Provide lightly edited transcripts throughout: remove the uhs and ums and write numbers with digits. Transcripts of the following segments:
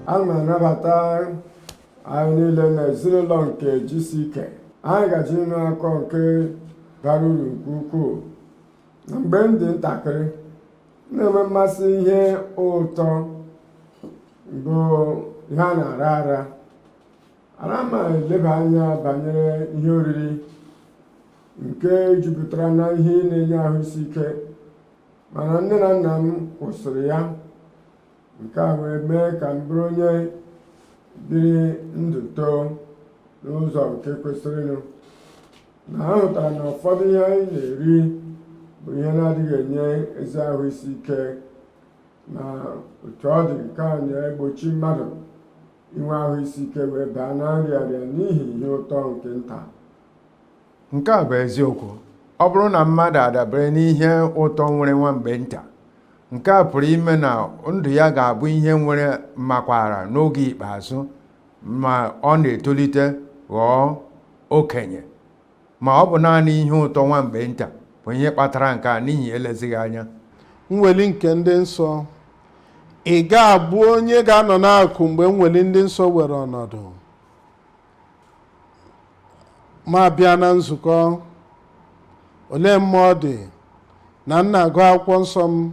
Ana m anabata anyị niile na ezinụlọ nke GCK. Anyị gaji ịnụ akọ nke bara uru nke ukwuu. Na mgbe m dị ntakịrị, m na-enwe mmasị ihe ụtọ bụ ihe a na-ara ara. Ana m eleba anya banyere ihe oriri nke jupụtara na ihe na-enye ahụ isi ike, mana nne na nna m kwụsịrị ya. Nke a wee mee ka m bụrụ onye biri ndụ too n'ụzọ nke kwesịrịnụ, na a hụtara na ụfọdụ ihe anyị na-eri bụ ihe na-adịghị enye ezi ahụ isi ike. Na otu ọ dị, nke a na-egbochi mmadụ inwe ahụ isi ike wee baa na nrịarịa n'ihi ihe ụtọ nke nta. Nke a bụ eziokwu. Ọ bụrụ na mmadụ adabere n'ihe ụtọ nwere nwa mgbe nta, nke a pụrụ ime na ndụ ya ga-abụ ihe nwere mmakwara n'oge ikpeazụ ma ọ na-etolite ghọọ okenye. Ma ọ bụ naanị ihe ụtọ nwa mgbe nta bụ ihe kpatara nke a n'ihi elezighị anya. Mweli nke ndị nsọ. Ị ga-abụ onye ga-anọ n'akụkụ mgbe mweli ndị nsọ were ọnọdụ ma bịa na nzukọ. Olee mma ọ dị na m na-agụ akwụkwọ nsọ m?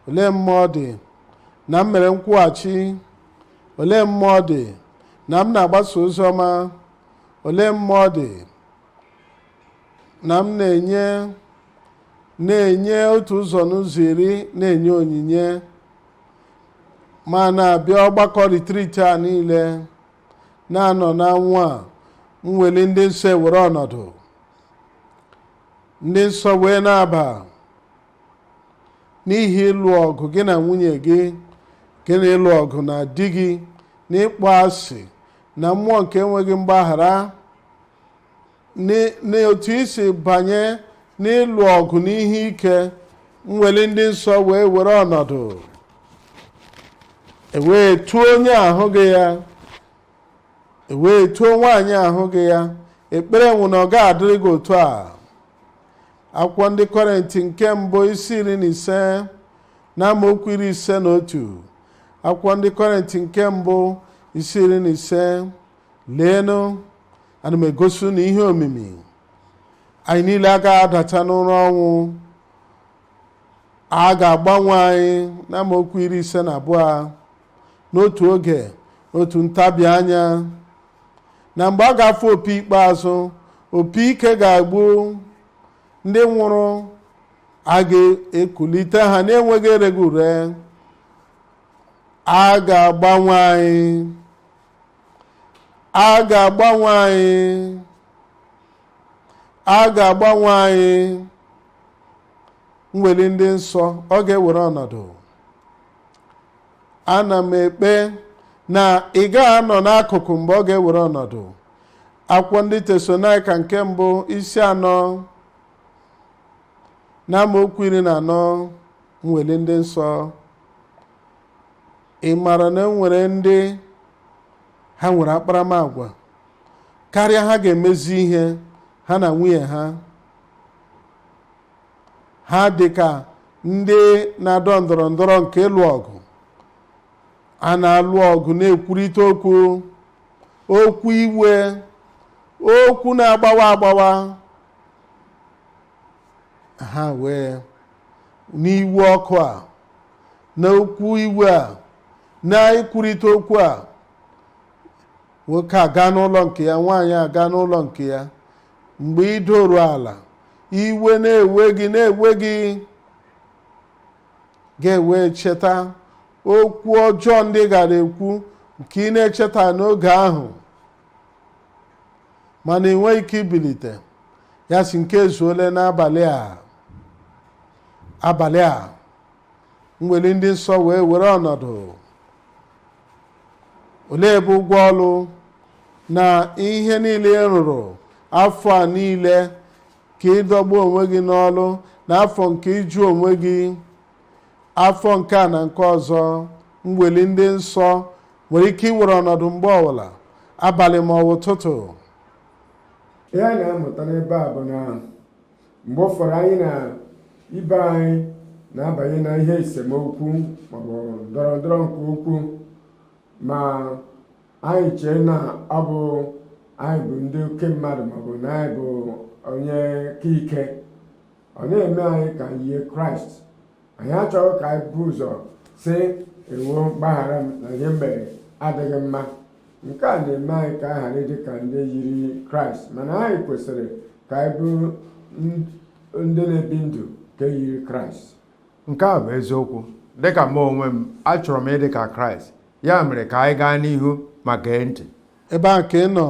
Olee mma ọ dị na m mere nkwụghachi? Olee mma ọ dị na m na-agbasa ozi ọma? Olee mma ọ dị na m na-enye otu ụzọ n'ụzọ iri, na-enye onyinye, ma na-abịa ọgbakọ retreat a niile, na-anọ n'anwụ a? Mweli ndị nsọ ewere ọnọdụ, ndị nsọ wee na-aba n'ihi ịlụ ọgụ gị na nwunye gị, gị na ịlụ ọgụ na di gị, na ịkpọ asị na mmụọ nke enweghị mgbaghara, n'otu isi banye n'ịlụ ọgụ n'ihe ike. Mweli ndị nsọ wee were ọnọdụ, ewee tụọ onye ahụ gị ya, ewee tụọ nwaanyị ahụ gị ya. Ekpere nwụ na ọ ga-adịrị gị otu a. Akwụkwọ ndị Kọrịntị nke mbụ, isi 15 na amaokwu 51. Akwụkwọ ndị Kọrịntị nke mbụ, isi 15. Leenụ, ana m egosi unu ihe omimi. Anyị niile agaghị adacha n'ụra ọnwụ. A ga-agbanwe anyị na amaokwu 52, n'otu oge, otu ntabi anya, na mgbe a ga-afụ opi ikpeazụ, opi ike ga-egbu. Ndị nwụrụ a ga-ekulite ha na-enweghị ereghị ure. A ga-agbanwe anyị, a ga-agbanwe anyị, a ga-agbanwe anyị. Mweli ndị nsọ ọ ga-ewere ọnọdụ. Ana m ekpe na ị gaghị anọ n'akụkụ mgbe ọ ga-ewere ọnọdụ. Akwụkwọ ndị Tesalonaịka nke mbụ, isi 4 na amaokwu 14. Mweli ndị nsọ. Ị mara na enwere ndị ha nwere akparamagwa karịa ha ga-emezi ihe ha na nwunye ha. Ha dị ka ndị na-adọ ndọrọ ndọrọ nke ịlụ ọgụ. A na-alụ ọgụ, na-ekwurịta okwu, okwu iwe, okwu na-agbawa agbawa. Ha wee n'iwe ọkụ a, na okwu iwe a, na ikwurịta okwu a, nwoke aga n'ụlọ nke ya, nwaanyị aga n'ụlọ nke ya. Mgbe ị doru ala, iwe na-ewe gị, na-ewe gị, ga-ewe cheta okwu ọjọọ ndị gara ekwu nke ị na-echeta n'oge ahụ, mana ị nweghị ike ibilite ya si nke ezuole n'abalị a. Abalị a, mweli ndị nsọ wee were ọnọdụ. Olee ebe ụgwọ ọlụ na ihe niile ị rụrụ afọ a niile ka ịdọgbu onwe gị n'ọlụ, na afọ nke ịjụ onwe gị, afọ nke a na nke ọzọ? Mweli ndị nsọ nwere ike iwere ọnọdụ mgbe ọbụla, abalị ma ọ bụ ụtụtụ. Ihe anyị na-amụta n'ebe a bụ na mgbe ụfọdụ anyị na ibe anyị na-abanye na ihe esemokwu maọbụ ndọrọ ndọrọ nke okwu. Ma anyị chee na ọ bụ anyị bụ ndị oke mmadụ maọbụ na anyị bụ onye ka ike, ọ na-eme anyị ka yie Kraịst. Anyị achọghị ka anyị bụ ụzọ sị, "Ewo, gbaghara m na ihe m mere adịghị mma." Nke a na-eme anyị ka anyị ghara ịdị ka ndị yiri Kraịst, mana anyị kwesịrị ka anyị bụrụ ndị na-ebi ndụ ka yiri Kraịst. Nke a bụ eziokwu. Dịka mụ onwe m, achọrọ m ịdị ka Kraịst. Ya mere, ka anyị gaa n'ihu ma gee ntị. Ebe a ka ị nọ,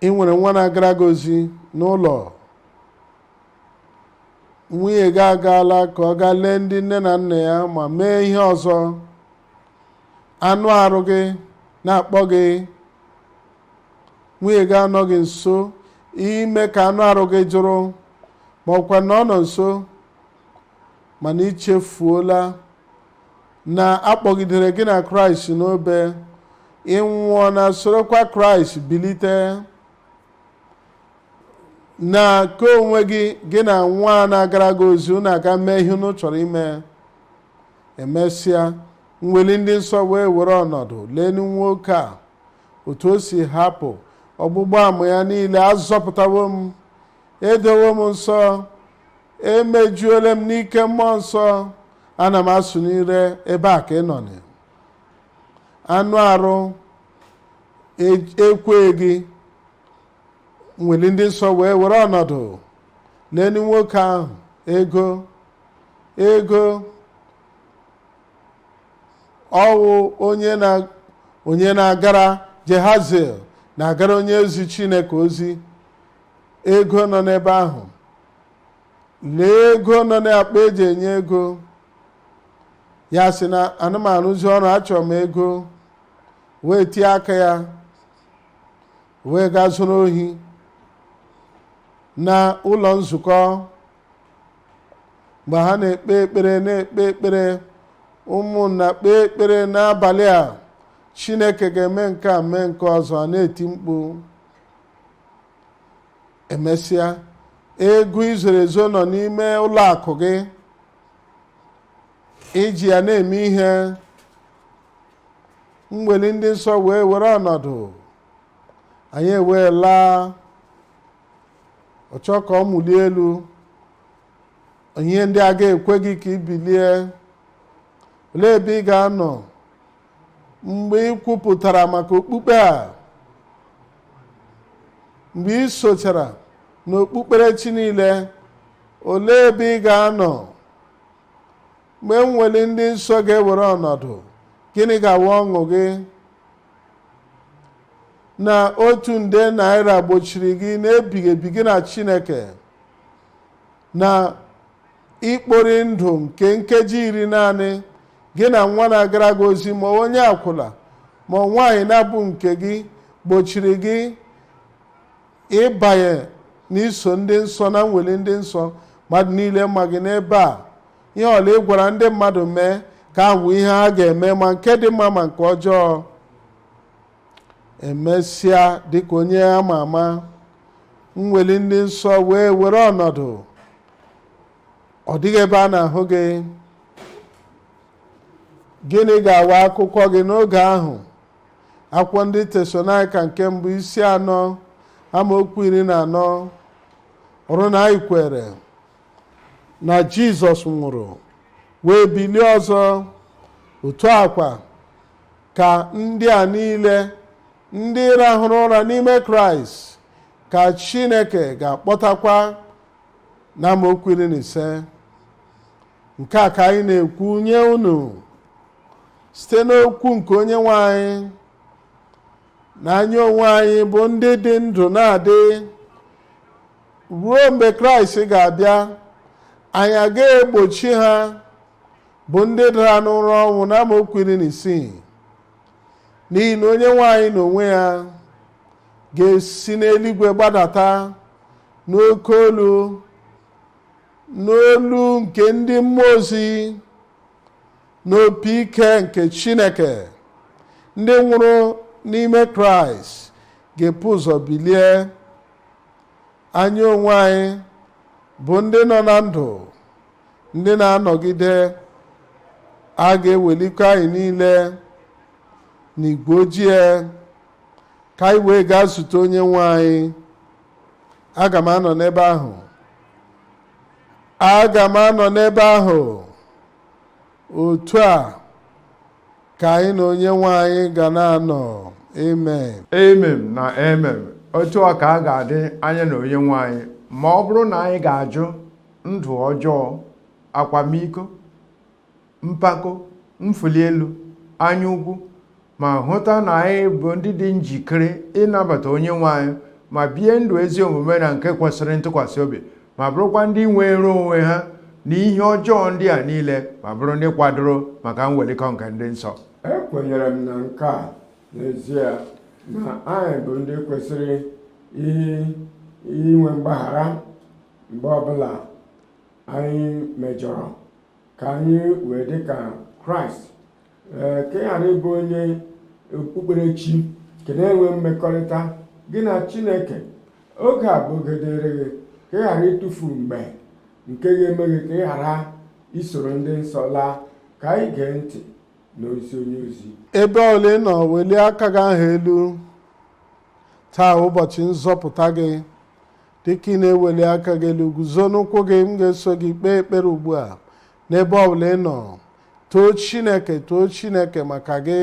ị nwere nwa na-agara gị ozi n'ụlọ. Nwunye gị agaala ka ọ gaa lee ndị nne na nna ya ma mee ihe ọzọ. Anụ arụ gị na-akpọ gị. Nwunye gị anọghị nso ime ka anụ arụ gị jụrụ, ma ọkwa na ọ nọ nso, mana ichefuola na akpọgidere gị na Kraịst n'obe. Ịnwụọ na sorokwa Kraịst bilite, na ke onwe gị, gị na nwa a na-agara gị ozi, unu aga mee ihe unu chọrọ ime. Emesịa, mweli ndị nsọ wee were ọnọdụ. Lenu nwoke a, otu o si hapụ ọgbụgba ama ya niile. Azọpụtawo m, edowo m nsọ, emejuola m n'ike Mmụọ Nsọ, ana m asụ n'ire. Ebe a ka ị nọ, anụ arụ ekwe gị. Nweli ndị nsọ wee were ọnọdụ. Lenu nwoke ahụ, ego, ego, ọwụ onye na onye na-agara Jehaziel, na-agara onye ozi Chineke ozi. Ego nọ n'ebe ahụ. Lee ego nọ n'akpa eji enye ego. Ya sị na ana m arụzi ọrụ, achọrọ m ego. Wee tie aka ya, wee gaa zụrụ ohi na ụlọ nzukọ. Mgbe ha na-ekpe ekpere, na-ekpe ekpere, ụmụnna, kpee ekpere n'abalị a, Chineke ga-eme nke a, mee nke ọzọ, a na-eti mkpu. Emesịa, ego izoro ezo nọ n'ime ụlọ akụ gị, iji ya na-eme ihe. Mweli ndị nsọ wee were ọnọdụ. Anyị ewee laa. Ọ chọọ ka ọ mụlie elu, ihe ndị a ga-ekwe gị ka ị bilie. Olee ebe ị ga-anọ mgbe ị kwupụtara maka okpukpe a, mgbe ị sochara n'okpukperechi niile? Olee ebe ị ga-anọ mgbe mweli ndị nsọ ga-ewere ọnọdụ? Gịnị ga-awa ọṅụ gị na 1 nde naira gbochiri gị na-ebighị ebi gị na Chineke na ikpori ndụ nke nkeji 10 naanị gị na nwa na-agara gị ozi, ma onye akwụla, ma nwaanyị na-abụ nke gị, gbochiri gị ịbanye n'iso ndị nsọ na mweli ndị nsọ? Mmadụ niile ma gị n'ebe a. Ihe ọla ị gwara ndị mmadụ mee ka ahụ ihe ha ga-eme, ma nke dị mma ma nke ọjọọ. Emesịa, dịka onye ama ama, mweli ndị nsọ wee were ọnọdụ. Ọ dịghị ebe a na-ahụ gị. Gịnị ga-awa akụkọ gị n'oge ahụ? Akwụkwọ Ndị Tesalonaịka nke mbụ, isi 4, amaokwu 14 ọrụ na anyị kwere na Jizọs nwụrụ wee bilie ọzọ, otu akwa ka ndị a niile ndị rahụrụ ụra n'ime Kraịst ka Chineke ga-akpọtakwa, na amaokwu 15. Nke a ka anyị na-ekwu nye unu site n'okwu nke Onye nwe anyị, na anyị onwe anyị bụ ndị dị ndụ na-adị ruo mgbe Kraịst ga-abịa, anyị agaghị egbochi ha bụ ndị dara n'ụra ọnwụ, na amaokwu 16, n'ihi na Onye nwe anyị n'onwe ya ga-esi n'eluigwe gbadata n'oke olu, n'olu nke ndị mmụọ ozi, n'opi ike nke Chineke. Ndị nwụrụ n'ime Kraịst ga-epu ụzọ bilie. Anyị onwe anyị bụ ndị nọ na ndụ, ndị na-anọgide, A ga-ewelikọ anyị niile n'igwe ojii ka anyị wee gaa zute onye nwe anyị. Aga m anọ n'ebe ahụ, aga m anọ n'ebe ahụ. Otu a ka anyị na onye nwe anyị ga na-anọ. Amen. Amen na amen. Otu a ka a ga-adị anya na onye nwe anyị ma ọ bụrụ na anyị ga-ajụ ndụ ọjọọ, akwamiko, mpako, mfuli elu, anya ukwu, ma hụta na anyị bụ ndị dị njikere ịnabata onye nwe anyị ma bie ndụ ezi omume na nke kwesịrị ntụkwasị obi, ma bụrụkwa ndị nwere onwe ha na ihe ọjọọ ndị a niile, ma bụrụ ndị kwadoro maka mwelikọ nke ndị nsọ. Ekwenyere m na nke a n'ezie, na anyị bụ ndị kwesịrị inwe mgbaghara mgbe ọbụla anyị mejọrọ, ka anyị wee dị ka Kraịst, ee, ka ị ghara ịbụ onye okpukperechi nke na-enwe mmekọrịta gị na Chineke. Oge a bụ oge dịrị gị ka ị ghara ịtụfu mgbe nke ga-eme gị ka ị ghara isoro ndị nsọ laa. Ka anyị gee ntị n'ozi onye ozi. Ebe ole ị nọ, welie aka gị ahụ elu. Taa ụbọchị nzọpụta gị. Dịka ị na-eweli aka gị elu, guzo n'ụkwụ gị, m ga-eso gị kpee ekpere ugbu a. N'ebe ọbụla ị nọ, too Chineke, too Chineke maka gị.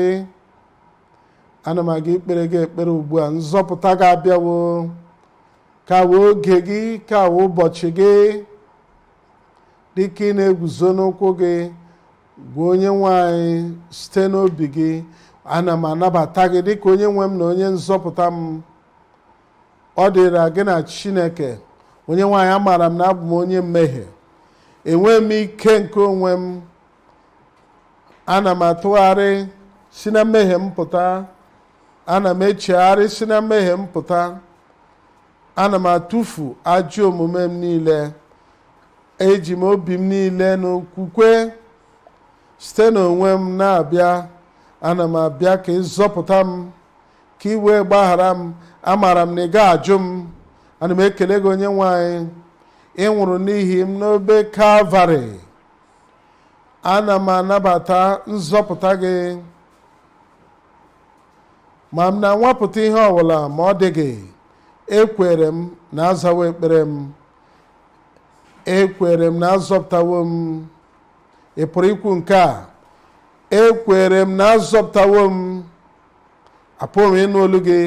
Ana m aga ikpere gị ekpere ugbu a. Nzọpụta gị abịawo. Ka wee oge gị, ka wee ụbọchị gị. Dịka ị na-eguzo n'ụkwụ gị, gwa onye nwe anyị site n'obi gị: ana m anabata gị dịka onye nwe m na onye nzọpụta m. Ọ dịra gị na Chineke. Onye nwe anyị, amaara m na abụ m onye mmehie, enweghị m ike nke onwe m. Ana m atụgharị si na mmehie m pụta, ana m echegharị si na mmehie m pụta, ana m atụfu ajọ omume m niile. Eji m obi m niile na okwukwe site n'onwe m na-abịa. Ana m abịa ka ịzọpụta m, ka ị wee gbaghara m. Amaara m na ị ga-ajụ m. Ana m ekele gị, onye nwe anyị, ị nwụrụ n'ihi m n'obe Kalvarị. Ana m anabata nzọpụta gị, ma m na-anwapụta ihe ọbụla ma ọ dịghị. Ekwere m na azawo ekpere m, ekwere m na azọpụtawo m. Ị pụrụ ikwu nke a? Ekwere m na azọpụtawo m. Apụghị m ịnụ olu gị.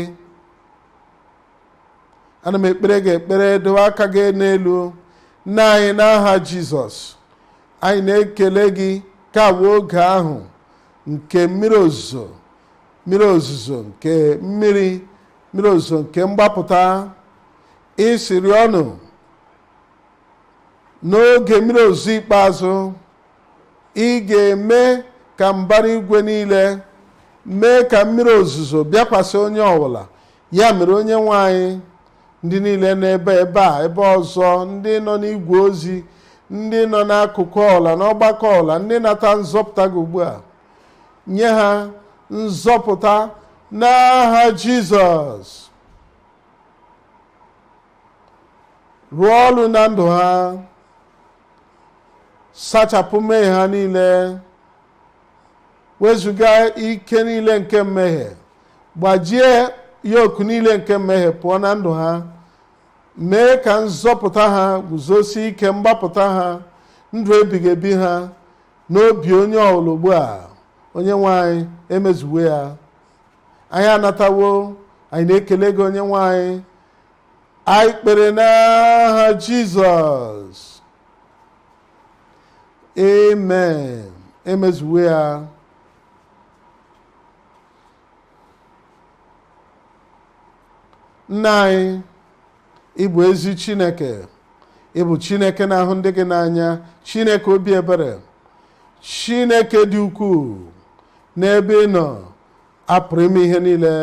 Ana m ekpere gị ekpere, dowe aka gị n'elu. Nna anyị, n'aha Jizọs, anyị na-ekele gị ka wee oge ahụ nke mmiri ozuzo, mmiri ozuzo nke mmiri, mmiri ozuzo nke mgbapụta. Isiri ọnụ n'oge mmiri ozuzo ikpeazụ, ị ga-eme ka mbara igwe niile mee ka mmiri ozuzo bịakwasị onye ọbụla. Ya mere, onye nwe anyị, ndị niile n'ebe ebe a, ebe ọzọ, ndị nọ n'igwe ozi, ndị nọ n'akụkụ ọla, n'ọgbakọ ọla, ndị nata nzọpụta gị ugbu a, nye ha nzọpụta n'aha Jizọs. Rụọ ọrụ na ndụ ha, sachapụ mmehie ha niile, wezụga ike niile nke mmehie, gbajie yoku niile nke mmehie pụọ na ndụ ha, mee ka nzọpụta ha guzosie ike, mgbapụta ha, ndụ ebighị ebi ha n'obi onye ọbụla ugbu a. Onye nwe anyị, emezuwe ya. Anyị anatawo, anyị na-ekele gị, onye nwe anyị. Anyị kpere n'aha Jizọs, amen. Emezuwe ya. Nna anyị, ịbụ ezi Chineke, ịbụ Chineke na-ahụ ndị gị n'anya, Chineke obi ebere, Chineke dị ukwuu. N'ebe ị nọ apụrụ ime ihe niile.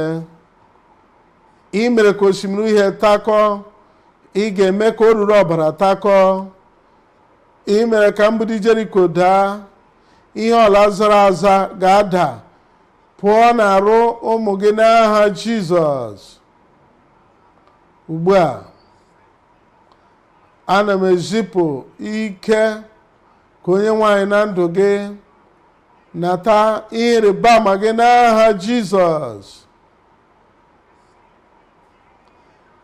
Ị mere ka osimiri uhie takọọ, ị ga-eme ka o ruru ọbara takọọ. Ị mere ka mgbidi Jeriko daa, ihe ọla zara aza ga-ada pụọ n'arụ ụmụ gị n'aha Jizọs. Ugbu a ana m ezipụ ike ka onye nwanyị na ndụ gị. Nata ihe ịrịba ama gị n'aha Jizọs.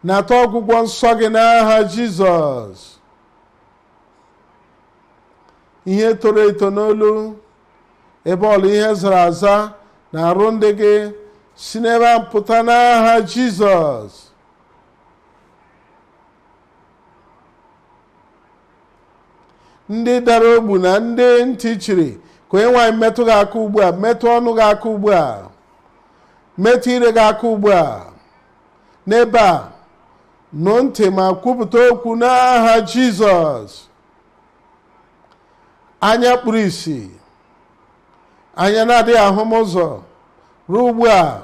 Nata ọgwụgwọ nsọ gị n'aha Jizọs. Ihe toro eto n'olu ebe ọla ihe zara aza na arụ ndị gị si n'ebe a pụta n'aha Jizọs. Ndị dara ogbu na ndị ntị chiri, ka onye nwe anyị metụ gị aka ugbu a, metụ ọnụ gị aka ugbu a, metụ ire gị aka ugbu a. N'ebe a, nụ ntị ma kwupụta okwu n'aha Jizọs. Anya kpuru isi, anya na-adịghị ahụ m ụzọ ruo ugbu a,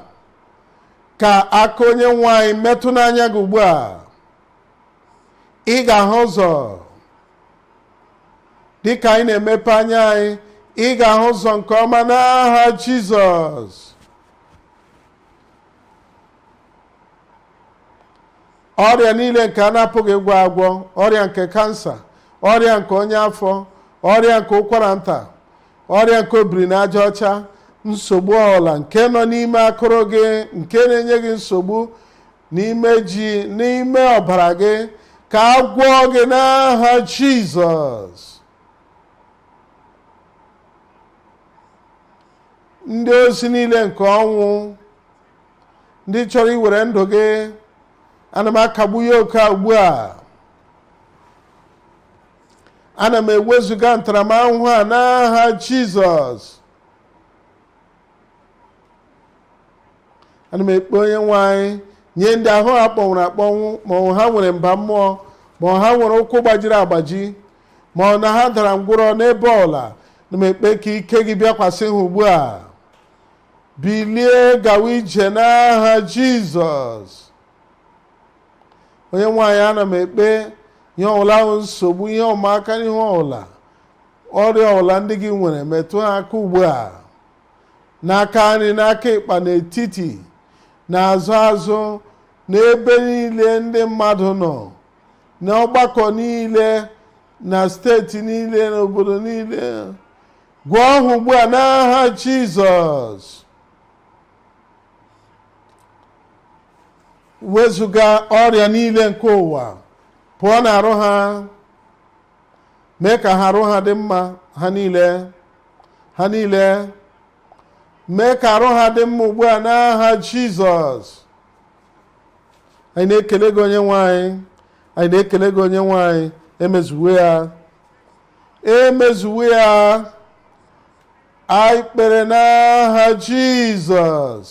ka aka onye nwe anyị metụ n'anya gị ugbu a. Ị ga-ahụ ụzọ. Dịka anyị na-emepe anya anyị, ị ga-ahụ ụzọ nke ọma n'aha Jizọs. Ọrịa niile nke a na-apụghị ịgwọ agwọ, ọrịa nke kansa, ọrịa nke ọnya afọ, ọrịa nke ụkwara nta, ọrịa nke obiri na aja ọcha, nsogbu ọla nke nọ n'ime akụrụ gị nke na-enye gị nsogbu n'ime ji, n'ime ọbara gị, ka a gwọọ gị n'aha Jizọs. Ndị ozi niile nke ọnwụ, ndị chọrọ iwere ndụ gị, ana m akagbu ya oke a ugbu a. Ana m ewezuga ntaramahụhụ a n'aha Jizọs. Ana m ekpe onye nwe anyị nye ndị ahụ ha kpọnwụrụ akpọnwụ, ma ọ ha nwere mba mmụọ, ma ọ ha nwere ụkwụ gbajiri agbaji, ma ọ na ha dara ngwụrọ n'ebe ọla. Ana m ekpe ka ike gị bịakwasị ha ugbu a. Bilie gawa ije n'aha Jizọs. Onye nwe anyị, ana m ekpe ihe ọbụla ahụ nsogbu, ihe ọmụaka n'ihu ọbụla, ọrịa ọbụla ndị gị nwere, metụ ha aka ugbu a, n'aka nri, n'aka ịkpa, n'etiti, n'azụ azụ, n'ebe niile ndị mmadụ nọ, n'ọgbakọ niile, na steeti niile, n'obodo niile. Gwọọ ha ugbu a n'aha Jizọs. Wezụga ọrịa niile nke ụwa pụọ n'arụ ha, mee ka ha arụ ha dị mma, ha niile, ha niile, mee ka arụ ha dị mma ugbu a n'aha Jizọs. Anyị na-ekele gị onye nwe anyị, anyị na-ekele gị onye nwe anyị. Emezuwe ya, emezuwe ya. Anyị kpere n'aha Jizọs.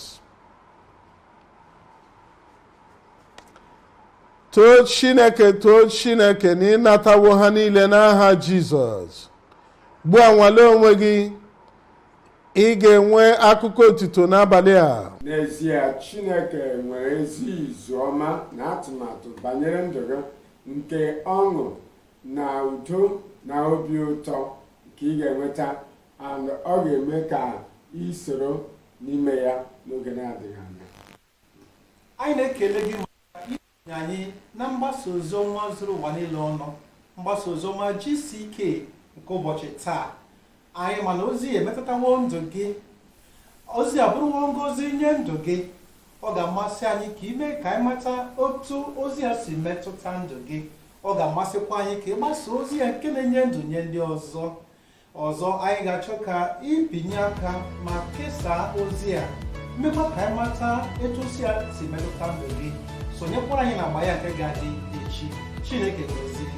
Too Chineke, too Chineke na ịnatawo ha niile n'aha Jizọs. Ugbu a nwalee onwe gị, ị ga-enwe akụkọ otuto n'abalị a. N'ezie, Chineke nwere ezi izu ọma na atụmatụ banyere ndụ gị nke ọṅụ na udo na obi ụtọ nke ị ga-enweta, and ọ ga-eme ka ị soro n'ime ya n'oge na-adịghị anya. Anyị na-ekele gị maka isonye anyị na mgbasa ozi ọma zuru ụwa niile ọnụ, mgbasa ozi ọma GCK nke ụbọchị taa. Anyị ma na ozi a emetụtawo ndụ gị, ozi a bụrụwo ngọzi nye ndụ gị. Ọ ga-amasị anyị ka ime ka anyị mata otu ozi a si metụta ndụ gị. Ọ ga-amasịkwa anyị ka ị gbasa ozi ya nke na-enye ndụ nye ndị ọzọ. Ọzọ, anyị ga-achọ ka ibinye aka ma kesaa ozi a, mekwa ka anyị mata etu ozi a si metụta ndụ gị. Sonyekwara anyị na agba ya nke ga-adị echi. Chineke gozie.